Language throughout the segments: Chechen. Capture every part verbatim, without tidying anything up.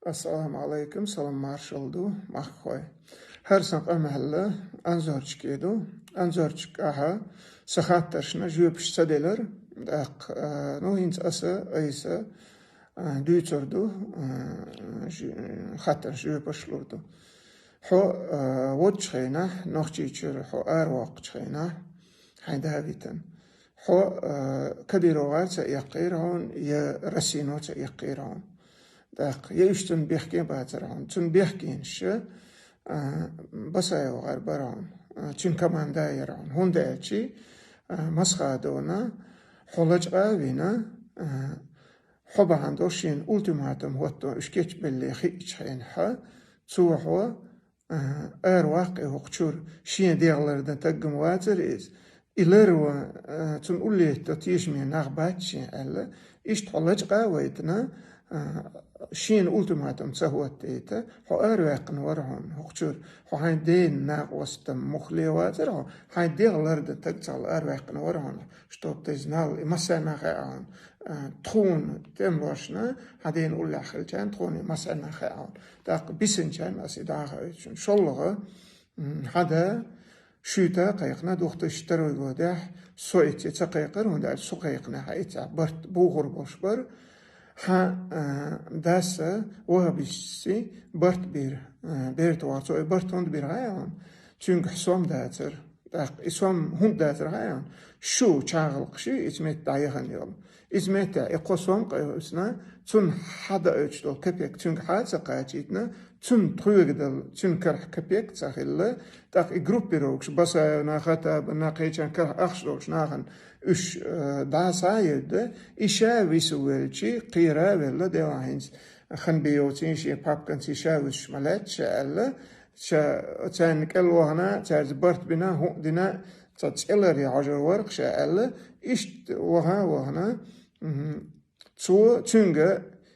Ассаламу Ӏалайкум, салам маршалла ду, махкахой. ХӀара сан къамаьл Анзорчика ду. Анзорчика ахьа са хаттаршна жоьпаш ца делар. ТӀаккха, а, ну, хӀинца аса, айса, а, дуьйцур ду, а, жо-, хаттарш жоьпаш лур ду. Хьо, а, водачу хенахь, Нохчийчуьра хьо аравоккхучу хенахь, хьайн да витина. Хьо, а, Кадыровгара ца эккхийра хьуна, я Россино ца эккхийра хьуна. ТӀаккха, я уьш цунна бехке бацара хьуна. Цунна бехкенаш, а, БасаевгӀар бара хьуна. А, цуьнан команда яра хьуна. ХӀунда аьлча, а, Масхадовна хьо лачкъа а вина, а, хьо бахьана долуш шена ультиматум хӀотто уьш кечбелле хиъчу хенахь, цо хьо, а, араваккха и хӀокху чуьра, шен дегӀ лардан таг-м вацара иза. И ларван, а, цунна уллехь тешаме нах бац шен аьлла, иштта хьо лачкъа а вайтина, а, шена ультиматум ца хӀоттийта, хьо араваьккхина вара хьуна хӀокху чуьра, хьо хьайн ден накъостан муххале вацара хьо, хьайн дегӀ лардан таг ца хилла араваьккхина вара хьуна, чтоб ты знал, и массарна хаьа хьуна, а, тхуна тӀемалошна, хьан ден уллехь хилчарна, тхуна и массарна хаьа хьуна. ТӀаккха бисинчарна аса и дӀахаоьцуш. ШолгӀа, м, хьан да шуьйта кхайкхина, две тысячи второй годехь, со итт ца кхайкхара, хӀунда аьлча со кхайкхинехь итт барт бухур болуш бара. Хьан, а, дас вахабистций барт бира, а, берта вахар, цо и барт хӀунда бира хаьа хьуна? Цуьнгахь сом дацара. ТӀаккха и сом хӀунда дацара хаьа хьуна? Шу чагӀалкхаш ю иза метта дӀаяхана йолу. Иза метта и кхо сом къевсина, цунна хьадаоьцуш долу капек цуьнга хьа а ца кхачийтина, цунна тхоьга дала, цуьнан карахь капек а ца хилла, тӀаккха и группировкаш Басаевна, Хаттабана, кхечарна карахь ахча долчу нахана уьш, э, дӀа схьа а йоьдда, и ша висавелчи, кхера а велла, делахь хӀинца Ханбиевций шен папканций ша вуьсуш ма лаьтта ша аьлла, ша царна кӀел вахана, цаьрца барт бина, хӀуъа дина, цхьа цӀе ларъян хьожур вара-кх ша аьлла, иштта ваха а вахана, мгм, цо цуьнга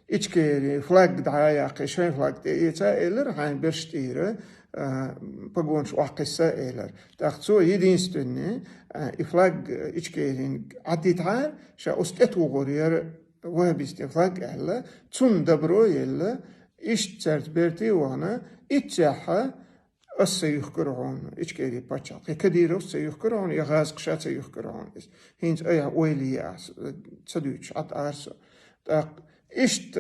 Ичкери флаг дӀа а яккхий, шайн флаг тӀе эца а элира, хьайн берш тӀера, а, погонаш охьакхесса а элира. ТӀаккха цо единственный, а, и флаг Ичкерин Ӏадитахьара, ша оцу тӀе тухур яра вахабистийн флаг аьлла, цунна добро а елла, иштта цаьрца берте а вахана, иццехьа ас ца юхкура хьуна Ичкери пачхьалкх, я Кадыровс ца юхкура хьуна, я гӀазкхаша ца юхкура хьуна иза. ХӀинца айхьа ойла е ас, ца дуьйцуш Ӏад ара со. ТӀаккха иштта,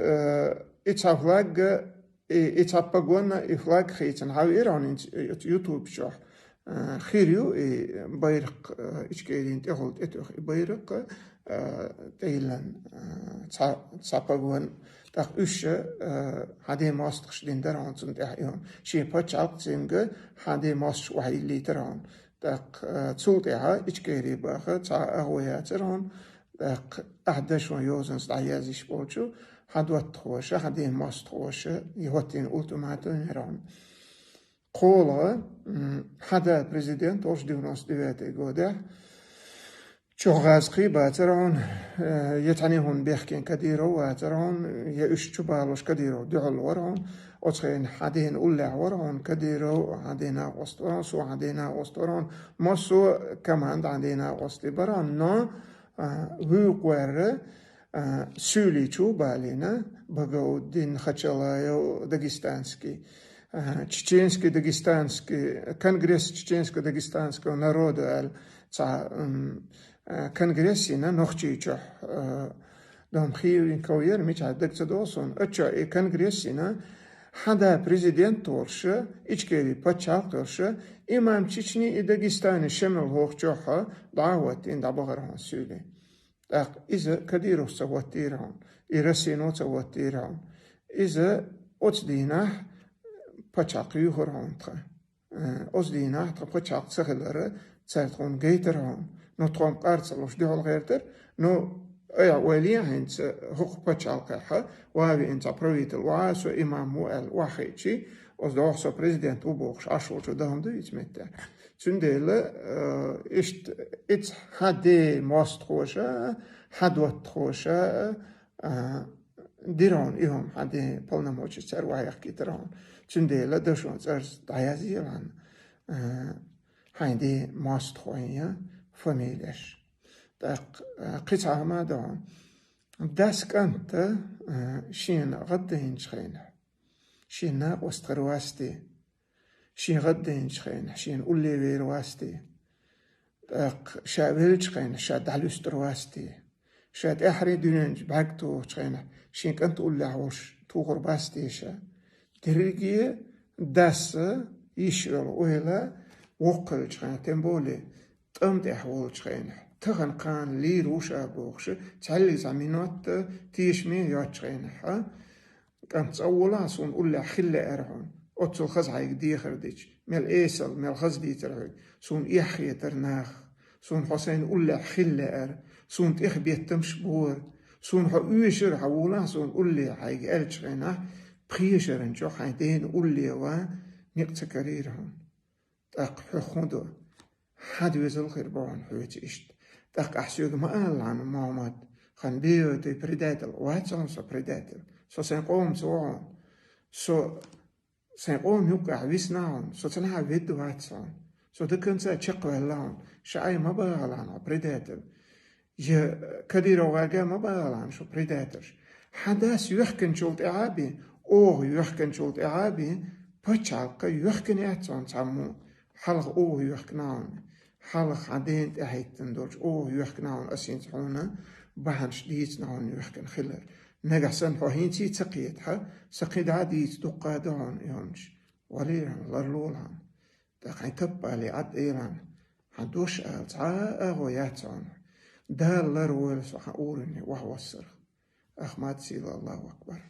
э, и цхьа флаг, и, и цхьа погона, и флаг хийцина хьан веара хьуна хӀинца, э, ютуб чохь, э, хир ю и байракх, э, Ичкерин тӀехула тӀетоьхна и байракх, э, тӀейиллина, э, цхьа, цхьа погона. ТӀаккха уьш, э, хьан ден мостагӀаш дина дара хьуна цунна тӀехь и хӀума. Шен пачхьалкх цуьнга хьан ден мостагӀаш охьайиллийтара хьуна. ТӀаккха, э, цул тӀаьхьа Ичкери баха цхьа а агӀо яцара хьуна. ТӀаккха ахьа дашон йозанца дӀаязйиш болчу хьан доттагӀоша, хьан ден мостагӀоша и хӀоттийна ультиматум яра хьуна. КхоалгӀа, м, хьан да президент волуш девяносто девятый годехь, чохь гӀазкхий бацара хьуна, э, я цхьаьна хӀума бехкина Кадыров вацара хьуна, я уьш чу балош Кадыров дуьхьал вара хьуна. Оцу хенахь хьан ден уллехь вара хьуна Кадыров, хьан ден накъост вара хьуна, со хьан ден накъост вара хьуна. Массо а команда хьан ден накъостий бара хьуна, но, а, вуьйкъ ваьрра, а, суьйличу балийна Багаудин, Хачалаев, дагестанский, а, чеченский, дагестанский, конгресс чеченско-дагестанского народа аьлла цхьа, м, а, конгресс йина Нохчийчохь, а, Дом Хивенков яра, мичахь даг ца догӀу суна, аччо и конгресс йина, хьан да президент волуш, Ичкери пачхьалкх йолуш, имам Чечни и Дагестани Шемал хӀокху чохь дӀа а хӀоттийна дӀабахара хьуна суьйле. ТӀаккха иза Кадыровс ца хӀоттийра хьуна, и Россино ца хӀоттийра хьуна. Иза оцу дийнахь пачхьалкх юьйхира хьуна тхан. Э, оцу дийнахь тхан пачхьалкх ца хилар цара тхуна гайтара хьуна. Ну, тхо-м къар ца луш дуьхьал гӀертара. Ну, айхьа ойла е хӀинца хӀокху пачхьалкхехь, ван веана цхьа правитель ву, со имам ву аьлла охьахиъчи, оцу догӀу со президент ву бохуш Ӏаш волчо дан хӀума ду иза метта. Цундела, э, иштта, иза хьан ден мостагӀоша, хьан доттагӀоша, а, дира хьуна и хӀума, хьан ден полномочеш цара охьаяхкийтара хьуна. Цундела дашон цӀарца дӀаязъе хьуна, а, хьайн ден мостагӀийн фамилеш. ТӀаккха, а, кхин цхьа хӀума а ду хьуна. Дас кӀанта, а, шена гӀаддайначу хенахь, Шен накъост хир вац те? Шен гӀаддайначу хенахь шена улле вер вац те? ТӀаккха ша веллачу хенахь ша дӀалуьстур вац те? Ша тӀаьххьара дуьнен чу бӀаьрг тухучу хенахь шен кӀант уллехь волуш тухур бац те ша? Дерриге а дас йиш йолу ойла воккхавеллачу хенахь, тем более тӀам тӀехь волчу хенахь, тахана кхана лийр ву ша бохуш, цхьаьллиг цхьа минот а тешаме йоцучу хенахь, а? КӀант, цӀа а волахь, суна уллехь хила лаьара хьуна. Оццул хаза хьайга дехар дича, мел эсала, мел хаза дийцара хьоьга. Суна эхь хетара наха. Суна хьо сайна уллехь хила лаьара. Суна тӀех беттамаш бора. Суна хьо оьшура, хьан волахь суна улле хьайга аьллачу хенахь, пхешаран чохь хьайн дена улле ван, некъ ца карийра хьуна. ТӀаккха хьоьх хӀун до? Хьан доьзал хир бу хьуна хьоьца иштта? ТӀаккха ахь соьга ма алалахьана, Мухьаммад, хьан беоьтуй предатель, вац хьуна со предатель. Со сайн къомаца ву хьуна. Со сайн къоман юккъехь висна хьуна. Со цхьанхьа ведда вац хьуна. Со до конца чекхваьлла хьуна. Ша Ӏай ма бахалахьана хьо предатель. Я Кадыров гӀарга ма бахалахьана шо предательш. Хьан дас йоьхкинчул тӀаьхьа а бен, оха йоьхкинчул тӀаьхьа а бен, пачхьалкха йоьхкина яц хьуна цхьаммо. Хьалха оха йоьхкина хьуна. Хьалха хьан дена тӀехӀиттина долчу оха йоьхкина хьуна, ас хӀинца хьуна бахьанаш дийцина хьуна йоьхкина хилар. Нагахь санна хьо хӀинций ца кхетахь, сан кхин дӀа а дийца дуккха а ду хьуна и хӀуманаш. Валийра хьуна, ларлолахьана. ТӀаккха хьайн таппале Ӏад элахьана, хьан дош ала цхьа а агӀо яц хьуна. Дала ларвойла со хьан уровне охьавассарх. Ахмат, сийла, Аллаху акбар.